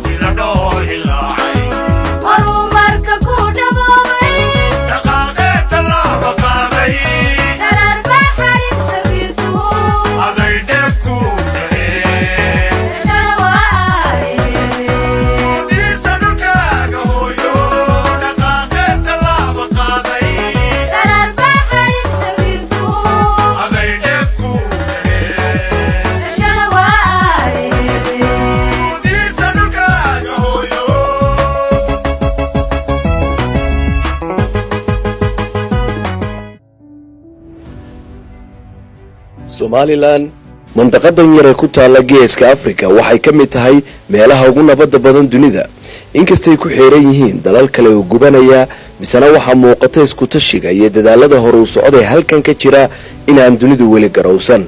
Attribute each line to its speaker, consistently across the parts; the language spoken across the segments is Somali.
Speaker 1: Sida dhool hilaacay,
Speaker 2: horumarka ku dhaboobay,
Speaker 1: dhaqaaqee tallaaba qaaday,
Speaker 2: daraarba xarig jarkiisu,
Speaker 1: aday dheef ku tahee.
Speaker 2: Tashana waaye.
Speaker 1: Diirsa dhulkaaga hooyo, dhaqaaqee tallaaba qaaday,
Speaker 2: daraarba xarig jarkiisu,
Speaker 1: aday dheef ku tahee.
Speaker 2: Tashana waaye.
Speaker 1: Diirsa dhulkaaga hooyo.
Speaker 3: Somalilan, mandaqadan yar ee ku taalla Geeska Afrika, waxay ka mid tahay meelaha ugu nabadda badan dunida. Inkastay ku xeeran yihiin dalal kale oo gubanaya, misena waxaa muuqata iskutashiga iyo dadaalada hore u socday halkan ka jira inaan dunidu weli garowsan.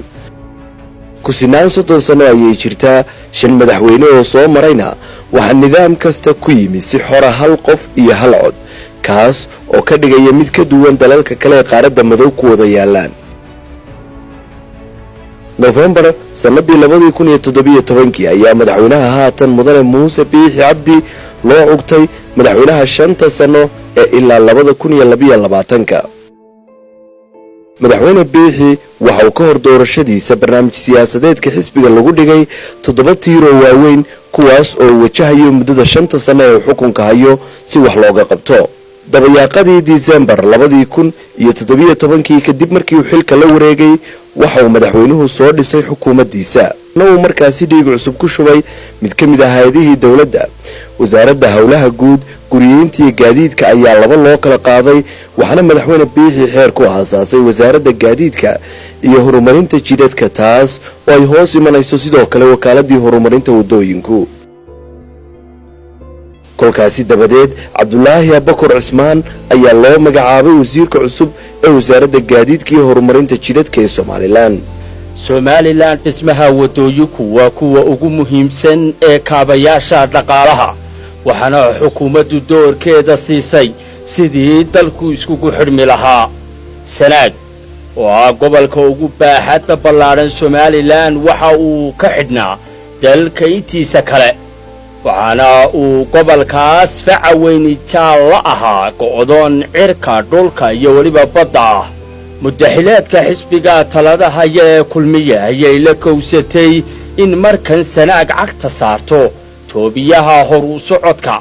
Speaker 3: Kusinaan 30 sano ayay jirtaa. Shan madaxweyne oo soo marayna waxaa nidaam kasta ku yimi si xora, hal qof iyo hal cod, kaas oo ka dhigaya mid ka duwan dalalka kale ee qaaradda madow ku wada yaalaan. Nofembar sannadii 2017-kii ayaa madaxweynaha haatan, Mudane Muuse Biixi Cabdi, loo cugtay madaxweynaha 5-ta sano ee ilaa 2022-ka. Madaxweyne Biixi waxa uu ka hor doorashadiisa barnaamij siyaasadeedka xisbiga lagu dhigay toddoba tiir oo waaweyn, kuwaas oo wajahayo muddada 5-ta sano ee uu xukunka hayo si wax looga qabto. Dabayaaqadii Disembar 2017-kii, kadib markii uu xilka la wareegay, waxa uu madaxweynuhu soo dhisay xukuumaddiisa, na uu markaasi dhiig cusub ku shubay mid ka mid ah hay-adihii dowladda. Wasaaradda Howlaha Guud, Guriyeynta iyo Gaadiidka ayaa laba loo kala qaaday, waxaana Madaxweyne Biixi xeer ku aasaasay Wasaaradda Gaadiidka iyo Horumarinta Jidadka, taas oo ay hoos imanayso sidoo kale Wakaaladii Horumarinta Wadooyinku. Kolkaasi dabadeed, Cabdulaahi Abakor Cismaan ayaa loo magacaabay wasiirka cusub ee Wasaaradda Gaadiidka iyo Horumarinta Jidadka ee Somalilan.
Speaker 4: Somalilan dhismaha waddooyinku waa kuwa ugu muhiimsan ee kaabayaasha dhaqaalaha, waxaana xukuumaddu doorkeeda siisay sidii dalku iskugu xidhmi lahaa. Sanaag oo ah gobolka ugu baaxadda ballaadhan Somalilan waxa uu ka xidhnaa dalka intiisa kale, waxaana uu gobolkaas faca weyni jaal la ahaa go'doon cirka, dhulka iyo weliba badda ah. Muddaxileedka xisbiga talada haya ee Kulmiye ayay la kowsatay in markan Sanaag cagta saarto toobiyaha hor u socodka.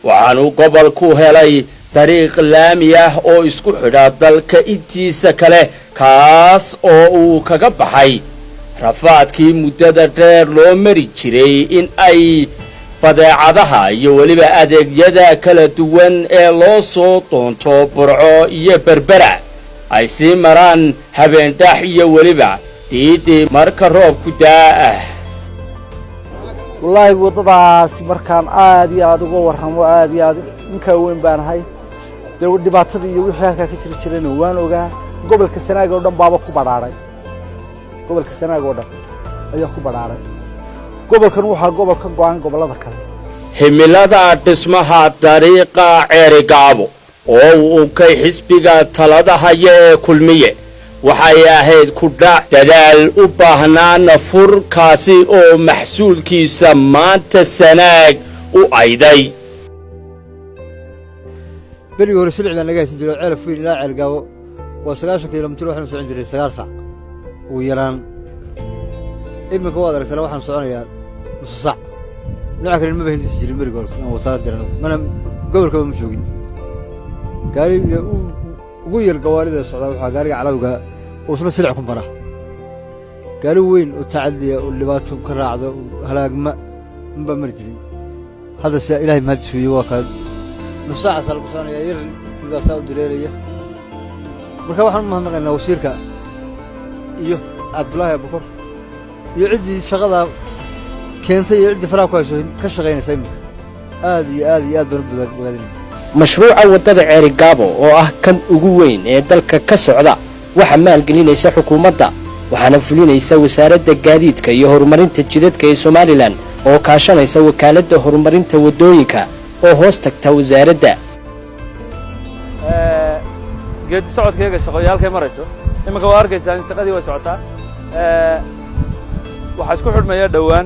Speaker 4: Waxaanu gobolku helay dariiq laami ah oo isku xidha dalka intiisa kale, kaas oo uu kaga baxay rafaadkii muddada dheer loo mari jiray in ay badeecadaha iyo weliba adeegyada kala duwan ee loo soo doonto Burco iyo Berbera ay sii maraan Habeendhax iyo weliba Dhiidhi marka roobku daa ah.
Speaker 5: Wallaahi, waddadaasi markaan aad iyo aada uga warramo, aad iyo aad ninkaa weyn baan ahay dee, dhibaatadii iyo wixii halkaa ka jiri jirayna waan ogaa. Gobolka Sanaag oo dhan baaba ku badhaaray, gobolka Sanaag oo dhan ayaa ku badhaaray. Gobolkan waxaa gobol ka go'an gobollada kale.
Speaker 4: Himilada dhismaha dariiqa Ceerigaabo oo uu unkay xisbiga talada haya ee Kulmiye waxay ahayd ku dhac dadaal u baahnaa nafur, kaasi oo maxsuulkiisa maanta Sanaag u ayday.
Speaker 6: Berigii hore silic baan laga haysan jiray. Ceelaf Weyn ilaa Ceelgaabo waa 90 kilomitir. Waxaanu socon jiray 9 sac ugu yaraan. Iminka waad aragtana, waxaanu soconayaa nusu sac. Nooca kale maba hindisi jirin berigi hore aan wataa dirano, mana gobolkaba ma joogin. Gaariga ugu yar gawaarida socdaa waxaa gaariga calawga oo isna silic ku mara. Gaari weyn oo tacadliya oo dhibaato ka raacda halaagma mabaa mari jirin. Hadda se Ilahay mahadis weeye, waa kaa nus saacaasaa lagu soconayaa, yarkii baa saa u dareeraya. Marka waxaan u mahadnaqaynaa wasiirka iyo Cabdulaahi Abukor iyo ciddii shaqadaa keentay iyo ciddii faraha ku hayso ka shaqaynaysa iminka. Aad iyo aad iyo aad baan u bogaadinaya.
Speaker 7: Mashruuca waddada Ceerigaabo oo ah kan ugu weyn ee dalka ka socda waxaa maalgelinaysa xukuumadda, waxaana fulinaysa Wasaaradda Gaadiidka iyo Horumarinta Jidadka ee Somalilan oo kaashanaysa Wakaaladda Horumarinta Waddooyinka oo hoos tagta wasaaradda.
Speaker 8: Geedi socodkayga shaqooyo halkay marayso iminka waa arkaysaa in shaqadii way socotaa. Waxaa isku xidhmaya dhowaan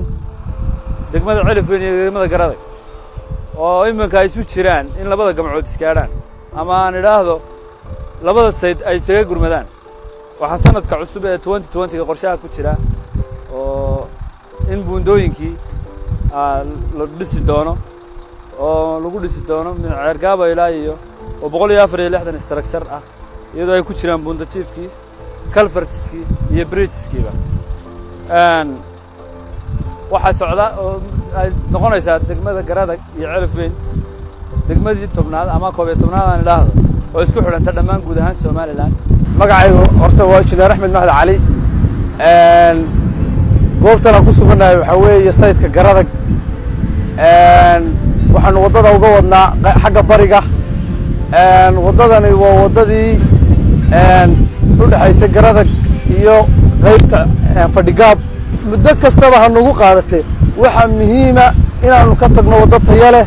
Speaker 8: Degmada Celifweyn iyo degmada Garadag oo iminka ay isu jiraan in labada gamcood isgaadhaan, ama aan idhaahdo labada side ay isaga gurmadaan. Waxaa sanadka cusub ee 2020-ga qorshaha ku jira oo in buundooyinkii la dhisi doono oo lagu dhisi doono min Ceergaabo ilaa iyo oo 164 structure ah, iyadoo ay ku jiraan buundajiifkii, culverts-kii iyo bridges-kiiba. Waxaa socda oo ay noqonaysaa degmada Garadag iyo Celifweyn degmadii 10aad ama 11aad aan idhaahdo oo isku xidhanta dhammaan guud ahaan Somaliland.
Speaker 9: Magacaygu horta waa Injineer Axmed Maxmed Cali. Goobtan aan ku sugannahay waxaa weeye site-ka Garadag. Waxaanu waddada uga wadnaa xagga bariga. Waddadani waa waddadii u dhexaysay Garadag iyo qaybta Fadhigaab. Muddo kastaba ha nagu qaadatee, waxaa muhiima inaanu ka tagno waddo tayo leh,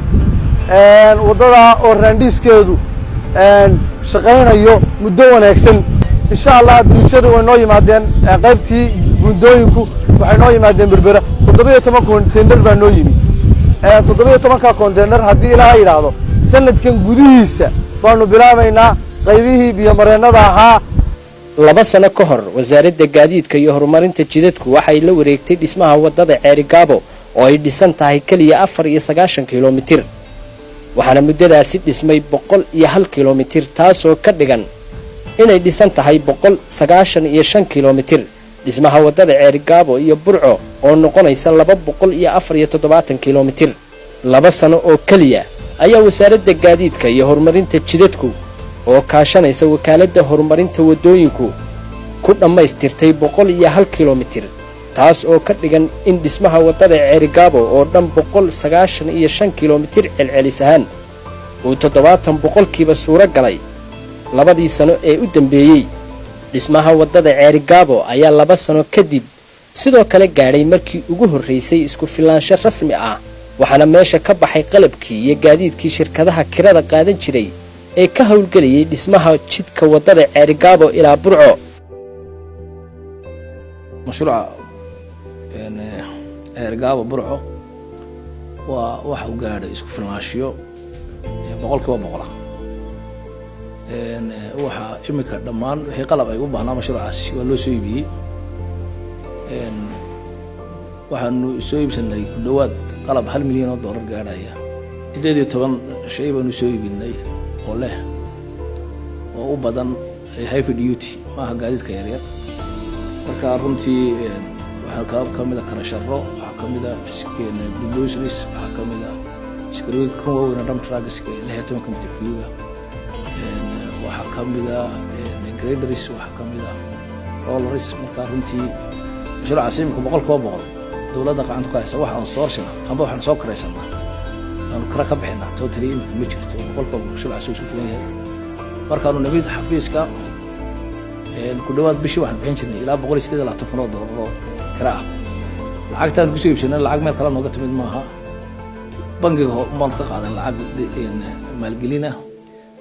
Speaker 9: waddadaa oo raandhiiskeedu shaqaynayo muddo wanaagsan, insha Allah. Bridge-yadu way noo yimaadeen, qaybtii buundooyinku waxay noo yimaadeen Berbera. 17 container baa noo yimi. 17-ka container, haddii Ilaaha yidhaahdo, sanadkan gudihiisa baanu bilaabaynaa qaybihii biyomareennada ahaa.
Speaker 7: 2 sano ka hor, Wasaaradda Gaadiidka iyo Horumarinta Jidadku waxay la wareegtay dhismaha waddada Ceerigaabo oo ay dhisan tahay keliya 94 kilomitir, waxaana muddadaasi dhismay 101 kilomitir, taasoo ka dhigan inay dhisan tahay 195 kilomitir. Dhismaha waddada Ceerigaabo iyo Burco oo noqonaysa 274 kilomitir 2 sano oo keliya ayaa Wasaaradda Gaadiidka iyo Horumarinta Jidadku oo kaashanaysa Wakaaladda Horumarinta Waddooyinku ku dhammaystirtay 101 kilomitir, taas oo ka dhigan in dhismaha waddada Ceerigaabo oo dhan 195 kilomitir celcelis ahaan uu 70% suuro galay labadii sano ee u dambeeyey. Dhismaha waddada Ceerigaabo ayaa 2 sano kadib sidoo kale gaadhay markii ugu horraysay isku filaansho rasmi ah, waxaana meesha ka baxay qalabkii iyo gaadiidkii shirkadaha kirada qaadan jiray ee ka howlgelayay dhismaha jidka waddada Ceerigaabo ilaa Burco.
Speaker 10: Mashruuca Ceergaabo Burco waa waxa uu gaadhay isku filnaanshiyo 100% ah. Waxaa iminka dhammaan wixii qalab ay u baahnaa mashruucaasi waa loo soo iibiyey. Waxaanu soo iibsanay ku dhowaad qalab 1 milyan oo dollar gaadhaya. 18 shay baanu soo iibinay oo leh oo u badan heavy duty, maaha gaadiidka yaryar. Marka runtii waxaa ka mid a crusher-o, waxaa ka mid a bulldozers, waxaa ka mid a iskarooyinka kan waaweyna, dump trucks-ka 16-ka mitir cube-ga, waxaa ka mid a graders, waxaa ka mid a rollers. Marka runtii mashruucaas imika 100% dowladda gacanta ku haysa. Waxaan soorsina amba waxaan soo karaysanaa aanu kara ka bixinaa totally imika ma jirto. 100% mashruucaas uu isku filan yahay. Markaanu nimid xafiiska, ku dhawaad bishii waxaan bixin jirnay ilaa 128,000 oo doolar oo kira ah. Lacagtaan kusoo iibsanay lacag meel kale nooga timid maaha, bangiga baanu ka qaadan lacag maalgelin ah,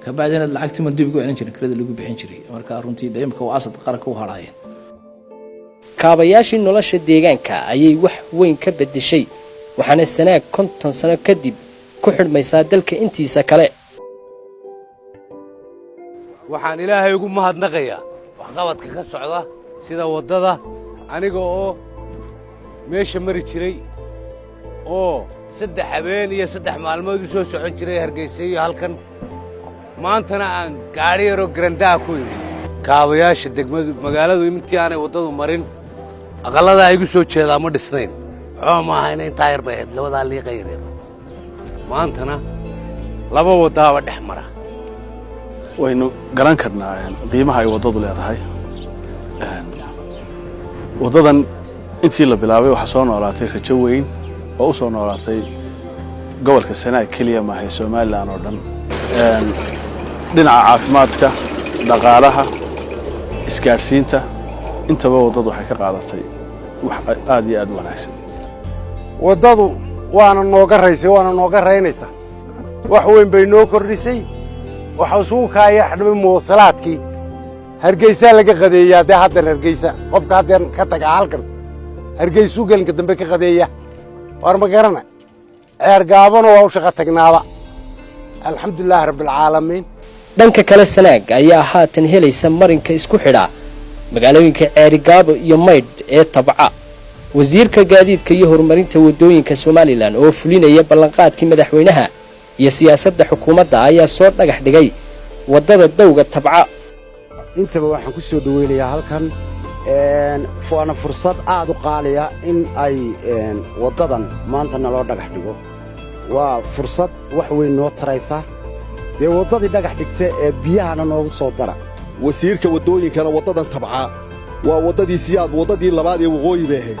Speaker 10: kabacdina lacagtii maan dib ugu celin jirin kirada lagu bixin jiray. Marka runtii de imika waa asset qaranka u hadhaayeen.
Speaker 7: Kaabayaashii nolosha deegaanka ayay wax weyn ka beddeshay, waxaana Sanaag 50 sano kadib ku xidhmaysaa dalka intiisa kale.
Speaker 11: Waxaan Ilaahay ugu mahadnaqayaa waxqabadka ka socda sida waddada. Aniga oo meesha mari jiray oo 3 habeen iyo 3 maalmood u soo socon jiray Hargeysa iyo halkan, maantana aan gaadhi yaroo garandaha ku imid. Kaabayaasha degmadu, magaaladu, intii aanay waddadu marin aqalladaa igu soo jeedaa ma dhisnayn. Waxba ma ahayna, intaa yar bay ahayd, labadaa liiqa yaryar. Maantana laba waddaaba dhex mara.
Speaker 12: Waynu garan karnaa qiimaha ay waddadu leedahay. Waddadan intii la bilaabay waxaa soo noolaatay rajo weyn oo u soo noolaatay gobolka Sanaag keliya maahay, Somaliland oo dhan, dhinaca caafimaadka, dhaqaalaha, isgaadhsiinta, intaba waddadu waxay ka qaadatay wax aad iyo aad u wanaagsan.
Speaker 11: Waddadu waana nooga raysay, waana nooga raynaysa. Wax weyn bay noo kordhisay. Waxa isugu kaaya xidhmay muwasalaadkii. Hargeysaa laga qadeeyaa dee haddan. Hargeysa qofka haddan ka taga halkan Hargeysuu gelinka dambe ka qadeeya.
Speaker 13: War ma garana, Ceergaabona waa u shaqo tagnaaba. Alxamdulilaahi rabbialcaalamiin.
Speaker 7: Dhanka kale, Sanaag ayaa haatan helaysa marinka isku xidha magaalooyinka Ceerigaabo iyo Maydh ee Tabca. Wasiirka gaadiidka iyo horumarinta waddooyinka Somalilan oo fulinaya ballanqaadkii madaxweynaha iyo siyaasadda xukuumadda ayaa soo dhagax dhigay waddada dowga Tabca.
Speaker 14: Intaba waxaan ku soo dhoweynayaa halkan, waana fursad aad u qaaliya in ay waddadan maanta naloo dhagax dhigo. Waa fursad wax weyn noo taraysa. Dee waddadii dhagax dhigta ee biyahana noogu soo dara.
Speaker 15: Wasiirka waddooyinkana, waddadan Tabca waa waddadii Siyaad, waddadii labaad ee waqooyi bay ahayd,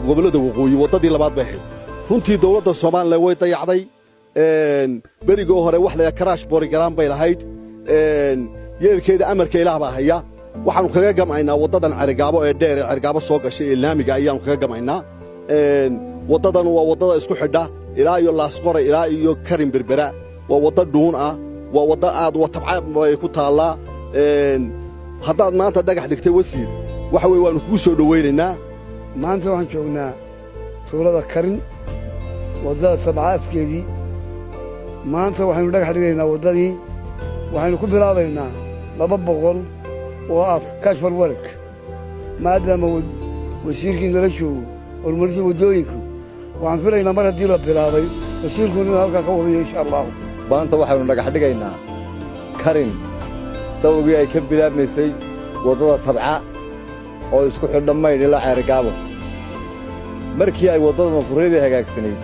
Speaker 15: gobollada waqooyi waddadii labaad bay ahayd. Runtii dawladda Somalilan way dayacday. Berigoo hore wax layaa crash program bay lahayd. Yeelkeeda, amarka Ilaah baa haya. Waxaannu kaga gam'aynaa waddadan Cerigaabo ee dheer ee Cerigaabo soo gashay ee laamiga ayaannu kaga gam'aynaa. Waddadan waa waddada isku xidha ilaa iyo Laasqoray ilaa iyo Karin Berbera. Waa waddo dhuun ah, waa waddo aad wa Tabca bay ku taallaa. Haddaad maanta dhagax dhigtay, wasiir, waxa weye waannu kugu soo dhowaynaynaa.
Speaker 16: Maanta waxaan joognaa tuulada Karin, waddada Tabca afkeedii. Maanta waxaynu dhagax dhigaynaa waddadii. Waxaynu ku bilaabaynaa 200 oo ah casual work, maadaama wasiirkii nala joogo horumarinta waddooyinku. Waxaan filaynaa mar haddii la bilaabay, wasiirku inuu halkaa ka wadayo, insha Allahu.
Speaker 6: Maanta waxaynu dhagax dhigaynaa Karin, dawgii ay ka bilaabmaysay waddada Tabca oo isku xidha Maydh ilaa Ceerigaabo. Markii ay waddadan furradii hagaagsanayd,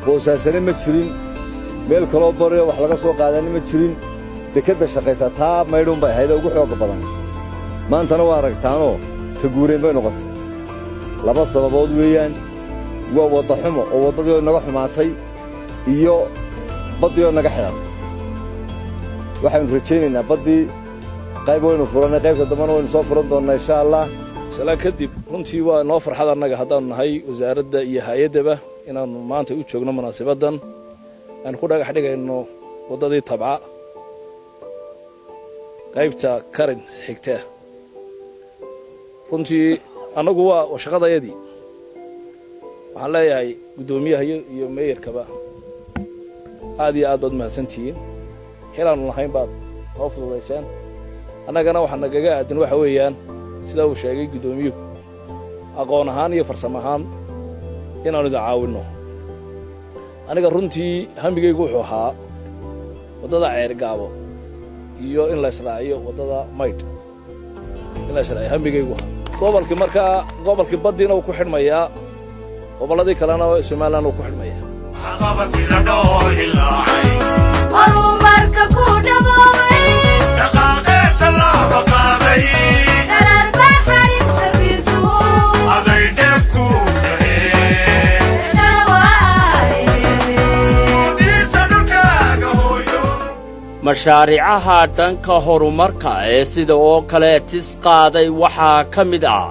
Speaker 6: Boosaasane ma jirin, meel kaloo bariyo wax laga soo qaadana ma jirin. Dekedda shaqaysaa taa Maydhuun bay ahayd ee ugu xoogga badan. Maantana waa aragtaanoo ka guureen bay noqotay. Laba sababood weeyaan: waa wadda xumo oo waddadii oo naga xumaatay iyo baddii oo naga xidhan. Waxaynu rajaynaynaa baddii qayb waynu furannay, qaybta dambena waynu soo furan doonnaa, insha Allah.
Speaker 10: Salaan kadib, runtii waa noo farxad annaga haddaannu nahay wasaaradda iyo hay-addaba inaannu maanta u joogno munaasibaddan aan ku dhagax dhigayno waddadii Tabca, qaybta Karin xigta. Runtii annagu waa shaqadayadii. Waxaan leeyahay guddoomiyaha iyo meeyarkaba aad iyo aad baad mahadsantihiin. Xilaannu lahayn baad noo fududayseen. Annagana waxaa nagaga aadan waxa weeyaan, sida uu sheegay guddoomiyuhu, aqoon ahaan iyo farsamo ahaan inaannu idin caawinno. Aniga runtii hamigaygu wuxuu ahaa waddada Ceergaabo iyo in la israaciyo waddada Maydh, in la israaciyo hamigaygu ahaa. Gobolkii markaa, gobolkii baddiina wuu ku xidhmayaa, gobolladii kalena Somaliland wuu ku xidhmayaa.
Speaker 2: Horumarka ku dhaboobay,
Speaker 1: dhaqaaqee tallaaba qaaday,
Speaker 2: daraarba xadhig jarkiisu,
Speaker 1: aday dheef ku tahee.
Speaker 2: Dhashana waaye.
Speaker 1: Diisa dhulkaaga hooyo.
Speaker 4: Mashaariicaha dhanka horumarka ee sida oo kale tis qaaday waxaa ka mid ah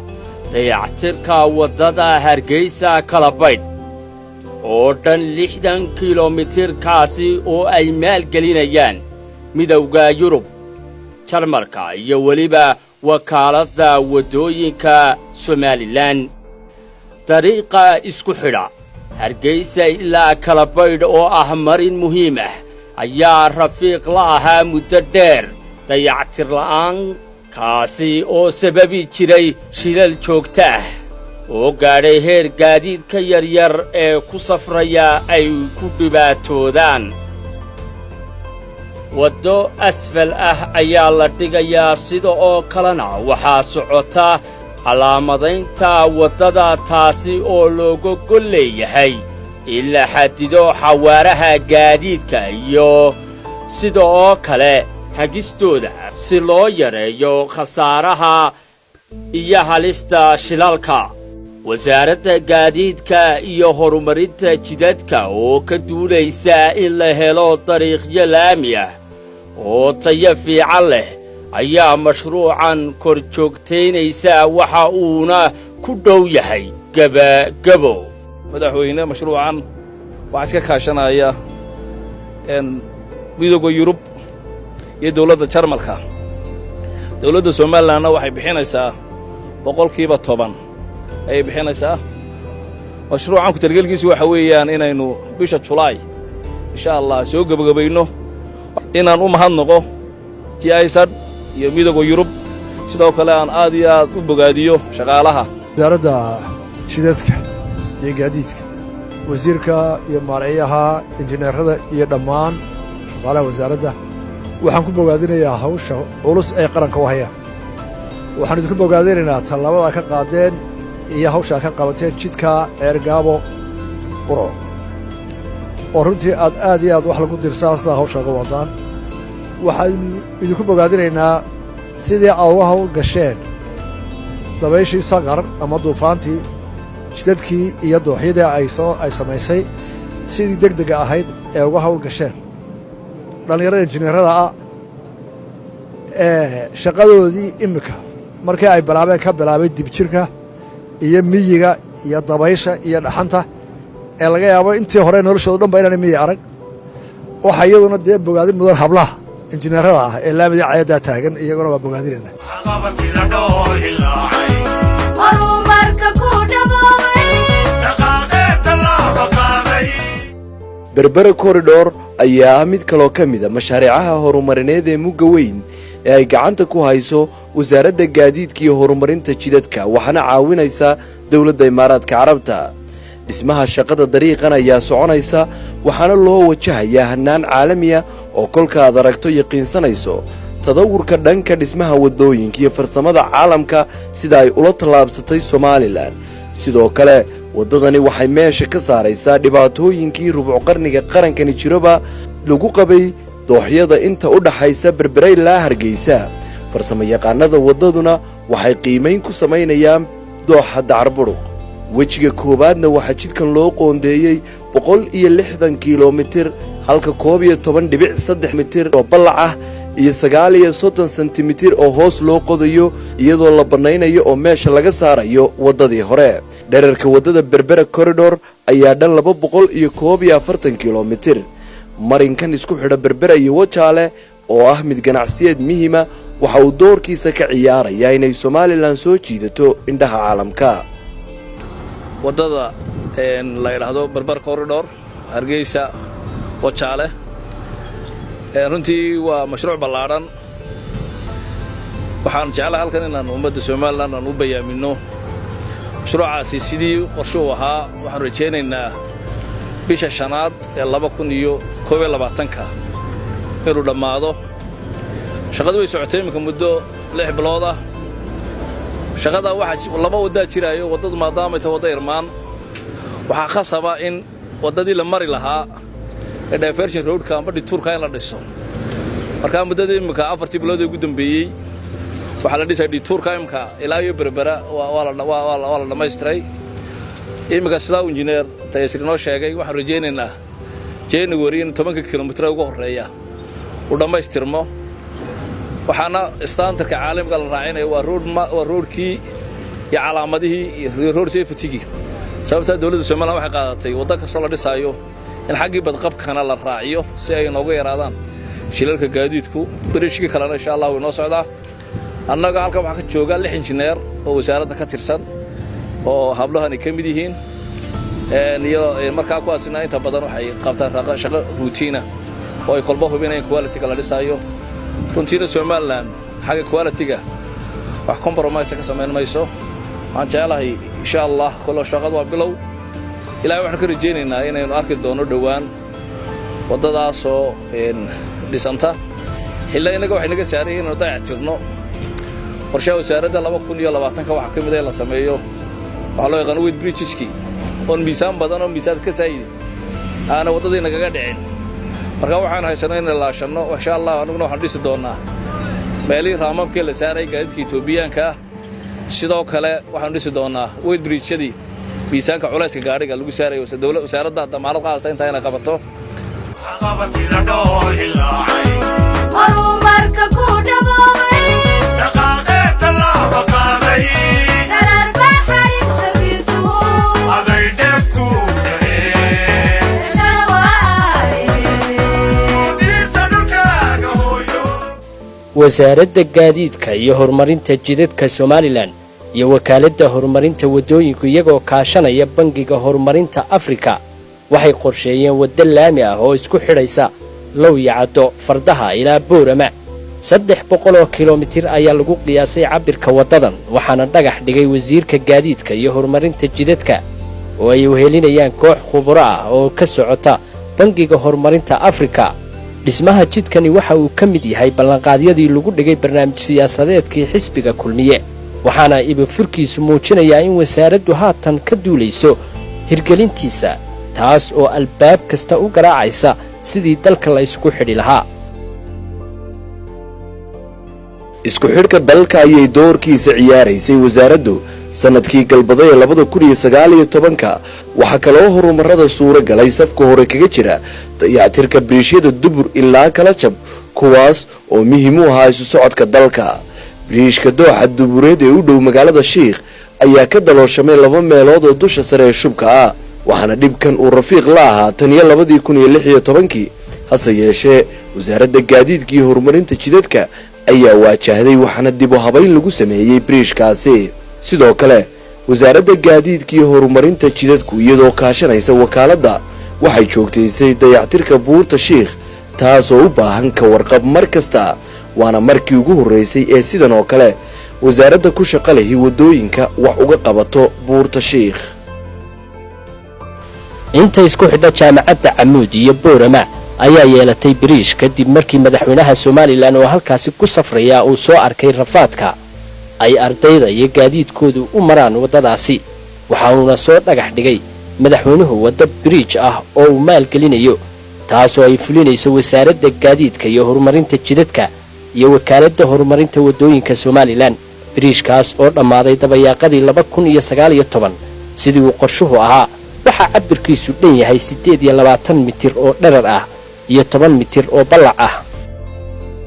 Speaker 4: dayactirka waddada Hargeysa Kalabaydh oo dhan 60 kilomitirkaasi oo ay maalgelinayaan Midowda Yurub, Jarmalka iyo weliba Wakaaladda Waddooyinka Somalilan. Dariiqa isku xidha Hargeysa ilaa Kalabaydh oo ah marin muhiim ah ayaa rafiiq la ahaa muddo dheer dayactir la'aan, kaasi oo sababi jiray shilal joogto ah oo gaadhay heer gaadiidka yaryar ee ku safraya ay ku dhibaatoodaan. Waddo asfal ah ayaa la dhigayaa, sida oo kalena waxaa socota calaamadaynta waddada, taasi oo looga gol leeyahay in la xadido xawaaraha gaadiidka iyo sida oo kale hagistooda, si loo yareeyo khasaaraha iyo halista shilalka. Wasaaradda Gaadiidka iyo Horumarinta Jidadka oo ka duulaysa in la helo dariiqyo laami ah oo tayo fiican leh ayaa mashruucan kor joogtaynaysa, waxa uuna ku dhow yahay gebagebo.
Speaker 10: Madaxweyne, mashruucan waxaa iska kaashanaya Midowda Yurub iyo dowladda Jarmalka. Dowladda Somalilandna waxay bixinaysaa 10% ayay bixinaysaa. Mashruucan ku talgelkiisu waxa weeyaan inaynu bisha Julaay, insha Allah, soo gebagabayno. Inaan u mahadnaqo GIZ iyo Midowga Yurub, sidoo kale aan aad iyo aad u bogaadiyo shaqaalaha.
Speaker 17: Wasaaradda Jidadka iyo Gaadiidka, wasiirka iyo maareeyaha, injineerada iyo dhammaan shaqaalaha wasaaradda waxaan ku bogaadinayaa hawsha culus ay qaranka u hayaan. Waxaan idinku bogaadinaynaa tallaabada ka qaadeen iyo hawshaa ka qabateen jidka Ceergaabo Burco, oo runtii aad aad iyo aad wax lagu dirsaasa hawsha uga wadaan. Waxaanu idinku bogaadinaynaa sidii aad uga hawl gasheen dabayshii Saqar ama duufaantii, jidadkii iyo dooxyadii ay soo ay samaysay, sidii deg dega ahayd ee uga hawl gasheen dhallinyarada injineerada ah ee shaqadoodii iminka markii ay bilaabeen ka bilaabay dibjirka iyo miyiga iyo dabaysha iyo dhaxanta ee laga yaabo intii hore noloshooda dhan ba inaanay miyi arag. Waxaa iyaduna dee bogaadin mudan hablaha injineerada ah ee laamidii cayaddaa taagan, iyaguna waa bogaadinayna.
Speaker 2: Horumarka ku dhaboobay.
Speaker 1: Dhaqaaqee tallaaba qaaday.
Speaker 3: Berbera Corridor ayaa ah mid kaloo ka mida mashaariicaha horumarineed ee mugga weyn ee ay gacanta ku hayso Wasaaradda Gaadiidka iyo Horumarinta Jidadka, waxaana caawinaysa dowladda Imaaraadka Carabta. Dhismaha shaqada dariiqan ayaa soconaysa, waxaana loo wajahayaa hannaan caalamiya oo kolka aad aragto yaqiinsanayso tadawurka dhanka dhismaha waddooyinka iyo farsamada caalamka sida ay ula tallaabsatay Somaliland. Sidoo kale waddadani waxay meesha ka saaraysaa dhibaatooyinkii rubuc qarniga qarankani jiroba lagu qabay dooxyada inta u dhaxaysa Berbera ilaa Hargeysa. Farsamo yaqaanada waddaduna waxay qiimayn ku samaynayaan dooxa Dacarburuq. Wejiga koowaadna waxaa jidkan loo qoondeeyey 160 kilomitir, halka 11.3 mitir oo ballac ah iyo 39 sentimitir oo hoos loo qodayo, iyadoo la bannaynayo oo meesha laga saarayo waddadii hore. Dherarka waddada Berbera Corridor ayaa dhan 241 kilomitir. Marinkan isku xidha Berbera iyo Wajaale oo ah mid ganacsiyeed muhiima waxa uu doorkiisa ka ciyaarayaa inay Somaliland soo jiidato indhaha caalamka.
Speaker 10: Waddada la yidhaahdo Berber Corridor, Hargeysa Wajaale, runtii waa mashruuc ballaadhan. Waxaan jeclahay halkan inaan ummadda Somaliland aan u bayaaminno mashruucaasi sidii qorshuhu ahaa. Waxaanu rajaynaynaa bisha shanaad ee 2021-ka inuu dhammaado. Shaqadu way socotay iminka muddo 6 bilood ah. Shaqada waxaa laba waddaa jiraayo. Waddadu maadaamay tahay wadda irmaan, waxaa khasaba in waddadii la mari lahaa ee diversion roadka amba detourka in la dhiso. Markaa muddada iminka 4-tii bilood ee ugu dambeeyey waxaa la dhisay detourka. Iminka ilaa iyo Berbera waa la dhammaystiray. Iminka sidaa injineer Tayasir inoo sheegay, waxaan rajaynaynaa January in 10-ka kilomitir ugu horreeya uu dhammaystirmo. Waxaana standardka caalamiga la raacinaya waa road, waa roadkii iyo calaamadihii iyo road safetygii. Sababtaa dowladda Somaliland waxay qaadatay waddo kastoo la dhisaayo in xaggii badqabkana la raaciyo si ay inooga yaraadaan shilalka gaadiidku. Bridgekii kalena, insha Allah, wuu inoo socdaa. Annaga halkan waxaa ka jooga lix injineer oo wasaaradda ka tirsan oo hablahani ka mid yihiin, iyo markaa kuwaasina inta badan waxay qabtaan shaqo routine ah oo ay kolba hubinayaan quality-ga la dhisaayo. Runtiina Somaliland xagga quality-ga wax compromise ka samayn mayso. Waxaan jeclahay, insha Allah, kolo shaqadu waa bilow. Ilahay waxaan ka rajaynaynaa inaynu arki doono dhowaan waddadaasoo dhisanta. Xilla innaga waxay naga saaray inaynu dayac tirno. Qorshaha wasaaradda 2020-ka waxaa ka mid ah in la sameeyo waxaa loo yaqaano weight bridgeski, oon miisaan badan oo miisaan ka saayidi aana waddadii nagaga dhicin. Marka waxaan haysanno inay laashanno, insha Allah. Annuguna waxaan dhisi doonnaa meelihii raamamkii la saaray gaadiidka Itoobiyaanka ah. Sidoo kale waxaanu dhisi doonnaa weight bridgeyadii miisaanka culayska gaadhiga lagu saarayo. Wasaaradda damaanad qaadaysa intaa inay qabato.
Speaker 1: Qabad sida dhoor hilaacay.
Speaker 2: Horumarka ku dhaboobay.
Speaker 1: Dhaqaaqee tallaaba qaaday.
Speaker 2: Daraarba xarig jarkiisu.
Speaker 1: Aday dheef ku tahee.
Speaker 2: Heshana waaye.
Speaker 1: Diisa dhulkaaga hooyo.
Speaker 7: Wasaaradda Gaadiidka iyo Horumarinta Jidadka Somaliland Iyo wakaaladda horumarinta waddooyinku, iyagoo kaashanaya Bangiga Horumarinta Afrika, waxay qorsheeyeen waddo laami ah oo isku xidhaysa Lowyacaddo, Fardaha ilaa Boorama. 300 kilomitir ayaa lagu qiyaasay cabbirka waddadan, waxaana dhagax dhigay wasiirka gaadiidka iyo horumarinta jidadka oo ay wehelinayaan koox khuburo ah oo ka socota Bangiga Horumarinta Afrika. Dhismaha jidkani waxa uu ka mid yahay ballanqaadyadii lagu dhigay barnaamij siyaasadeedkii xisbiga Kulmiye, waxaana ibafurkiisu muujinayaa in wasaaraddu haatan ka duulayso hirgelintiisa, taas oo albaab kasta u garaacaysa sidii dalka la isugu xidhi lahaa.
Speaker 3: Isku xidhka dalka ayay doorkiisa ciyaaraysay wasaaraddu sannadkii galbaday ee 2019-ka. Waxaa kaloo horumarada suuro galay safka hore kaga jira dayactirka biriishyada Dubur ilaa Kala Jab, kuwaas oo muhiim u ahaa isu socodka dalka. Biriishka dooxa Dubureed ee u dhow magaalada Shiikh ayaa ka dalooshamay laba meelood oo dusha sare ee shubka ah, waxaana dhibkan uu rafiiq la ahaa tan iyo 2016-kii. Hase yeeshee, Wasaaradda Gaadiidka iyo Horumarinta Jidadka ayaa waajahday, waxaana dib u habayn lagu sameeyey biriishkaasi. Sidoo kale, Wasaaradda Gaadiidka iyo Horumarinta Jidadku, iyadoo kaashanaysa wakaaladda, waxay joogtaysay dayactirka buurta Shiikh, taasoo u baahan ka warqab mar kasta, waana markii ugu horreysay ee sidan oo kale wasaaradda ku shaqa lehi waddooyinka wax uga qabato buurta Shiikh.
Speaker 7: Inta isku xidha Jaamacadda Camuud iyo Boorama ayaa yeelatay biriish, kadib markii madaxweynaha Somalilan oo halkaasi ku safraya uu soo arkay rafaadka ay ardayda iyo gaadiidkoodu u maraan waddadaasi. Waxa uuna soo dhagax dhigay madaxweynuhu waddo biriij ah oo uu maalgelinayo, taasoo ay fulinayso Wasaaradda Gaadiidka iyo Horumarinta Jidadka iyo Wakaaladda Horumarinta Waddooyinka Somalilan. Biriishkaas oo dhammaaday dabayaaqadii 2019 sidii uu qorshuhu ahaa, waxaa cabbirkiisu dhan yahay 28 mitir oo dherar ah iyo 10 mitir oo ballac ah.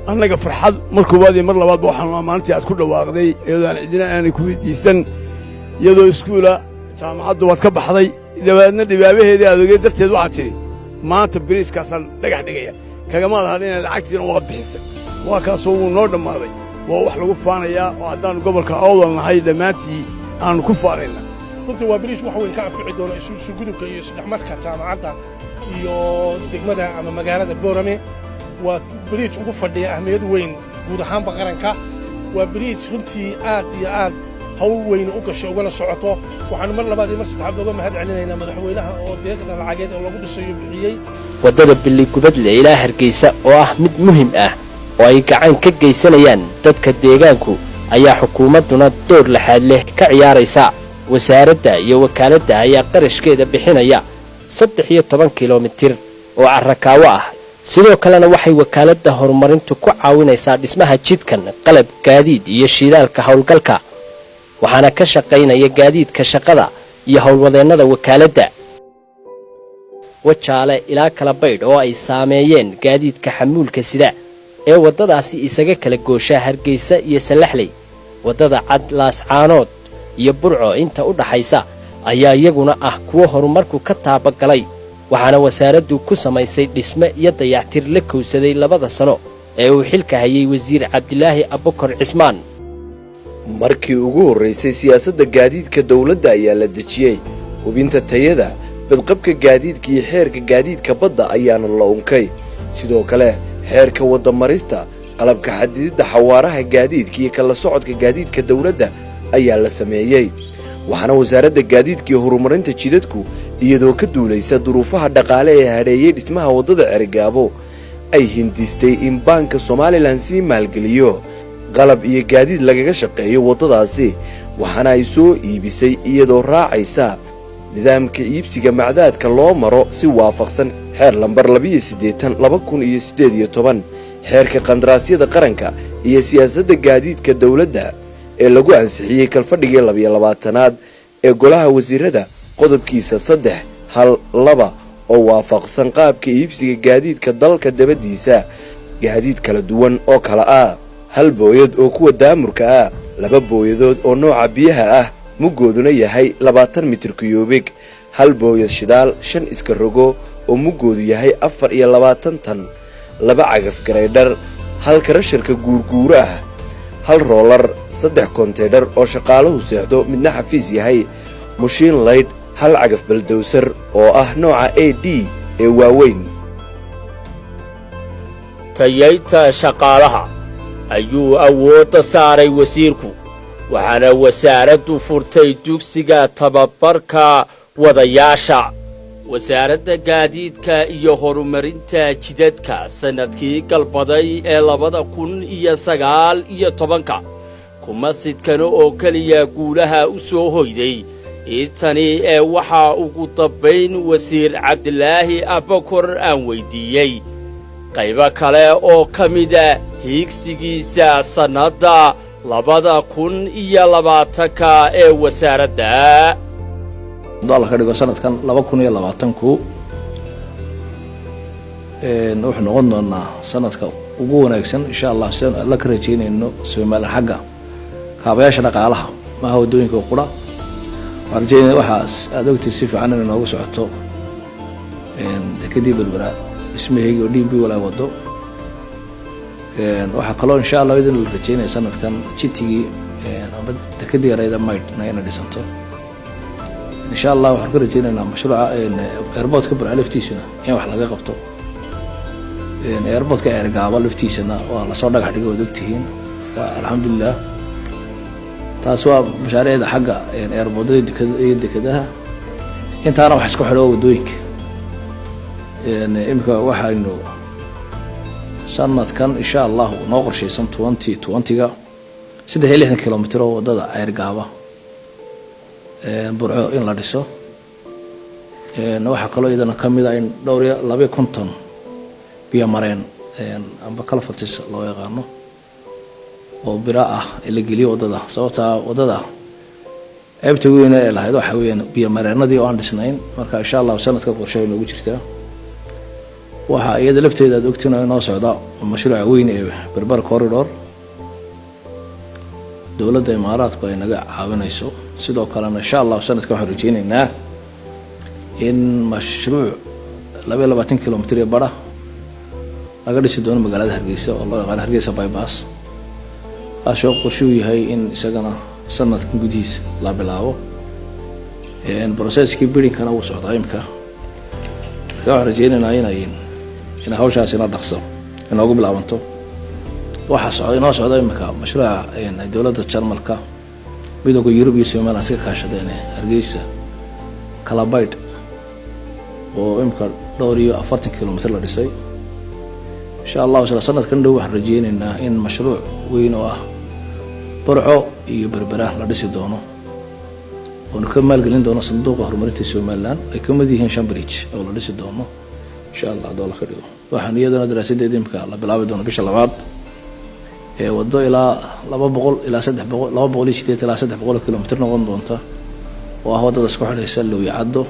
Speaker 16: Annaga farxad mar koowaad iyo mar labaadba waxaanu maalintii aad ku dhawaaqday, iyadoo aan cidina aanay ku weydiisan, iyadoo iskuula jaamacaddu waad ka baxday, dabadeedna dhibaabaheedii aad ogeed darteed waxaad tidhi, "Maanta biriiskaasaan dhagax dhigaya." Kagamaad hadhina, lacagtiina waad bixisay. Waa kaasoo wuu noo dhammaaday. Waa wax lagu faanayaa oo haddaannu gobolka Awdal nahay dhammaantii aannu ku faanaynaa.
Speaker 18: Runtii waa biriish wax weyn ka anfici doono isugudubka iyo isdhexmarka jaamacadda iyo degmada ama magaalada Boorame. Waa biriij ugu fadhiya ahmiyad weyn guud ahaanba qaranka. Waa biriij runtii aad iyo aad hawl weyne u gashay ugana socoto. Waxaannu mar labaad iyo mar saddexaad uga mahad celinaynaa madaxweynaha oo deeqda lacageed oo lagu dhisayo bixiyey.
Speaker 7: Waddada Billigubadle ilaa Hargeysa oo ah mid muhim ah oo ay gacan ka geysanayaan dadka deegaanku ayaa xukuumadduna door laxaad leh ka ciyaaraysa. Wasaaradda iyo wakaaladda ayaa qarashkeeda bixinaya 13 kilomitir oo carrakaawo ah. Sidoo kalena waxay wakaaladda horumarintu ku caawinaysaa dhismaha jidkan qalab, gaadiid iyo shiidaalka howlgalka, waxaana ka shaqaynaya gaadiidka shaqada iyo howlwadeennada wakaaladda. Wajaale ilaa Kala Baydh oo ay saameeyeen gaadiidka xamuulka sida ee waddadaasi isaga kala goosha Hargeysa iyo Sallaxley, waddada Cad, Laascaanood iyo Burco inta u dhaxaysa ayaa iyaguna ah kuwo horumarku ka taabagalay, waxaana wasaaraddu ku samaysay dhisme iyo dayactir la kowsaday 2da sano ee uu xilka hayay wasiir Cabdilaahi Abukar Cismaan.
Speaker 3: Markii ugu horraysay siyaasadda gaadiidka dawladda ayaa la dejiyey. Hubinta tayada badqabka gaadiidka iyo xeerka gaadiidka badda ayaana la unkay. Sidoo kale, xeerka waddamarista, qalabka xadididda xawaaraha gaadiidka iyo kala socodka gaadiidka dawladda ayaa la sameeyey, waxaana Wasaaradda Gaadiidka iyo Horumarinta Jidadku, iyadoo ka duulaysa duruufaha dhaqaale ee hadheeyey dhismaha waddada Cerigaabo, ay hindistay in Baanka Somalilan sii maalgeliyo qalab iyo gaadiid lagaga shaqeeyo waddadaasi, waxaana ay soo iibisay iyadoo raacaysa nidaamka iibsiga macdaadka loo maro si waafaqsan xeer lambar 82/2018, xeerka qandaraasyada qaranka iyo siyaasadda gaadiidka dawladda ee lagu ansixiyey kalfadhigii 22aad ee golaha wasiirada, qodobkiisa 3.1.2 oo waafaqsan qaabka iibsiga gaadiidka dalka dabadiisa. Gaadiid kala duwan oo kala ah hal booyad oo kuwa daamurka ah, laba booyadood oo nooca biyaha ah muggooduna yahay 20 mitir kuyuubig, hal booyad shidaal, shan iska rogo oo muggoodu yahay 24 tan, laba cagaf garaydhar, hal karasharka guurguuro ah. Hal roolar, 3 konteydhar oo shaqaaluhu seexdo, midna xafiis yahay, mushiin laydh, hal cagaf bulldozer oo ah nooca AD ee waaweyn.
Speaker 4: Tayaynta shaqaalaha ayuu awoodda saaray wasiirku, waxaana wasaaraddu furtay dugsiga tababarka wadayaasha. Wasaaradda Gaadiidka iyo Horumarinta Jidadka sannadkii galbaday ee 2019-ka kuma sidkana oo keliya guulaha u soo hoyday intani ee waxaa ugu dambayn wasiir Cabdilaahi Abakor aan weyddiiyey qaybo kale oo ka mida hiigsigiisa sannadda 2020-ka ee wasaaradda.
Speaker 10: Hadduu Alla ka dhigo, sanadkan 2020-ku wuxuu noqon doonaa sanadka ugu wanaagsan, insha Allah, sidaan Alla ka rajeynayno Somaliland xagga kaabayaasha dhaqaalaha, maaha waddooyinka qura. Waxaan rajeynaya, waxaas aada ogtay, si fiican inay noogu socoto dekadii Berbera dhismaheygii oo DP World ay wado. Waxaa kaloo, insha Allah, idin la rajeynaya sanadkan jetty-gii amba dekadii yarayda Maydhna inay dhisanto, insha Allah. Waxaan ka rajeynaynaa mashruuca airportka Burco laftiisuna in wax laga qabto. Airportka Ceergaabo laftiisana waa lasoo dhagax dhigay, waad ogtihiin. Marka alxamdulilah, taas waa mashaariicda xagga airportada iyo dekadaha. Intaana wax isku xidho waddooyinka. Imika waxaynu sanadkan, insha Allahu, noo qorshaysan 2020-ga 63 kilomitr oo waddada Ceergaaba Burco in la dhiso. Waxaa kaloo iyadana kamid a in dhowr iyo 52 biyo mareen amba culverts loo yaqaano oo bira ah la geliyo waddada, sababtaa waddada ceebta weyn ee lahayd waxa weeyaan biyo mareenadii oo aan dhisnayn. Marka, insha Allahu, sanadka qorshe noogu jirtaa. Waxaa iyada lafteeda aad ogtiin oo inoo socda mashruuca weyn ee Berbera Corridor, dowladda Imaaraadku ay naga caawinayso. Sidoo kalena, insha Allahu, sanadkan waxaan rajeyneynaa in mashruuc 22 kilomitr iyo bara laga dhisi doono magaalada Hargeysa oo loo yaqaano Hargeysa Bypass, kaasoo qorshuu yahay in isagana sanadkan gudihiisa la bilaabo. Processkii biddingkana wuu socdaa imika. Marka waxaan rajeyneynaa inay hawshaasina dhaqso inoogu bilaabanto. Waxaa socda, inoo socda imika mashruuca dowladda Jarmalka, Midooda Yurub iyo Somaliland iska kaashadeen, Hargeysa Kalabaydh, oo imika dhowr iyo 40 kilomitr la dhisay. Insha Allahu, isla sanadkan dhow waxaan rajeyneynaa in mashruuc weyn oo ah Burco iyo Berbera la dhisi doono, oonu ka maalgelin doono Sanduuqa Horumarinta Somaliland, ay ka mid yihiin shan bridge oo la dhisi doono, insha Allah, hadduu Alla ka dhigo. Waxaan iyadana daraasadeeda imika la bilaabi doono bisha labaad ee waddo ilaa 200 ilaa 300, 280 ilaa 300 kilomitr noqon doonta, oo ah waddada isku xidhaysa Lowyacaddo,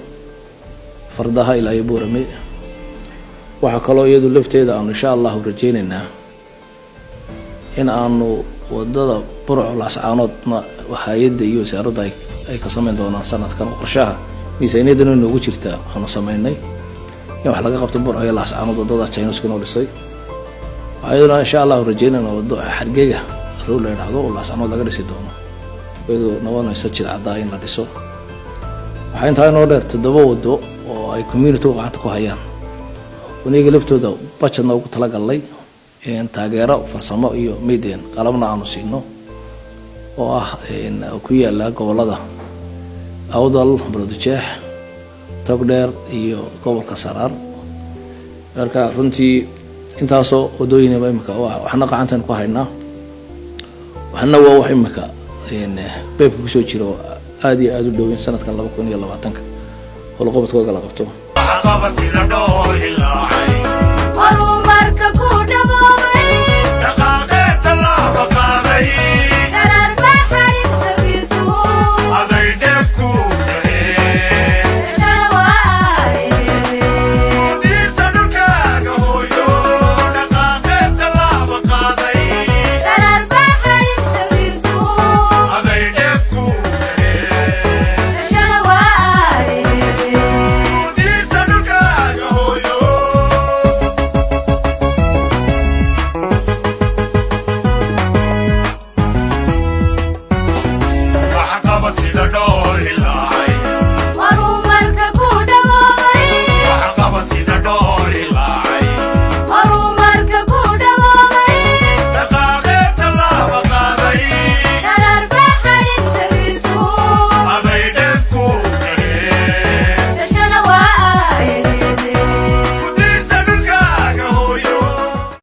Speaker 10: Fardaha ilaa iyo Buurame. Waxaa kaloo iyadu lafteeda aanu, insha Allahu, rajeyneynaa in aanu wadada Burco Laascaanoodna hay-adda iyo wasaaraddu ay ka samayn doonaan sanadkan. Qorshaha miisaaniyaddana noogu jirtaa aanu sameynay in wax laga qabto Burco iyo Laascaanood waddada Chinesku noo dhisay. Waxaa iyaduna, insha Allahu, rajeynayna waddo Xargega road la yidhaahdo oo Laascaanood laga dhisi doono, iyadoo noqonaysa jidcaddaa in la dhiso. Waxaa intaa inoo dheer toddoba waddo oo ay community gacanta ku hayaan, aniga laftooda budgetna ugu talagalnay, taageero farsamo iyo mideen qalabna aanu siino, oo ah ku yaala gobolada Awdal, Maroodijeex, Togdheer iyo gobolka Saraar. Marka runtii intaasoo wadooyinaba imika waxna gacantan ku haynaa, waxna waa wax imika beebka kusoo jira oo aada iyo aada u dhoweyn sanadkan 2020-ka howlqabadkooga la qabto.
Speaker 1: Waxqabad sida